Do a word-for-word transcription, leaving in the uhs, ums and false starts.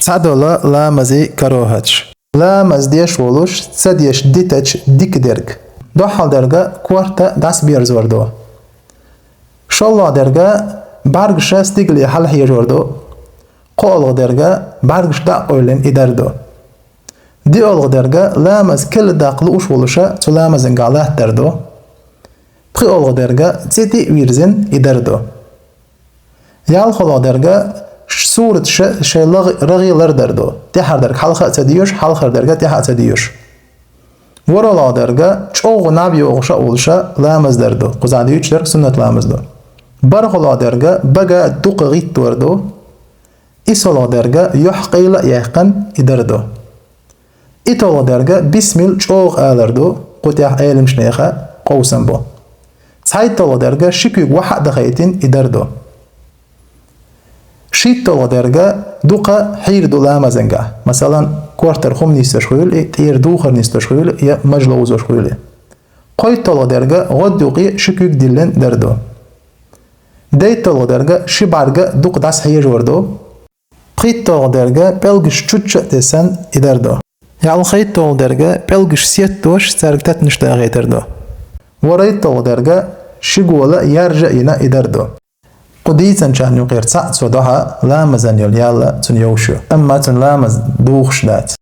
Цхьадола ламазий карохӀаташ. Ламаз деш волуш ца деш дитача дика дерг. Доххьалдерга корта дӀасаберзор ду. ШоллагӀдерга бӀаргаш стигале хьалхьежор ду. КхоалгӀадерга бӀаргаш дӀакъевлина и дар ду. ДиъалгӀадерга ламаз кхелла даккха лууш волуша цу ламазангахь латтадар ду. ПхоалгӀадерга цӀе тӀе а вирзина и дар ду. ЯлхалгӀадерга сураташ шайн лагӀ-, рагӀе лардар ду. ТӀехьардерг хьалха а ца доьшу, хьалхардерга тӀехьа а ца доьшу. ВорхӀалгӀадерга чӀогӀа наб йогӀуша а волуша ламаз дар ду. Кхузахь дуьйцуш дерг суннат ламаз ду. БархӀалгӀадерга бага дукха гӀиттор ду. ИссалгӀадерга юьхь къайла а яьккхина и дар ду. ИтталгӀадерга бисмил чӀогӀа алар ду, кху тӀехь Ӏеламчу нехан къовсам бу. ЦхьайтталгӀадерга ши куьг вахьа а дахайтина и дар ду. ШийтталгӀадерга дукха хьийр ду ламазангахь, масалан, кортара хӀума нисдеш хуьлу и, тӀера духар нисдеш хуьлу я маж ловзош хуьлу и. КхойтталгӀадерга гӀодаюкъе ши куьг диллина дар ду. ДайтталгӀадерга ши бӀарга дукха дӀасахьежор ду. ПхийтталгӀадерга пӀелгаш чучча а тесна и дар ду. ЯлхайтталгӀадерга пӀелгаш сеттош, цаьрга татанаш дахийтар ду. ВорхӀайтталгӀадерга ши гола яржа а йина и дар ду. Кху дийцинчарна юкъера цхьаъ цо дохьа ламазан йолу ял цунна йовш ю, амма цунна ламаз духуш дац.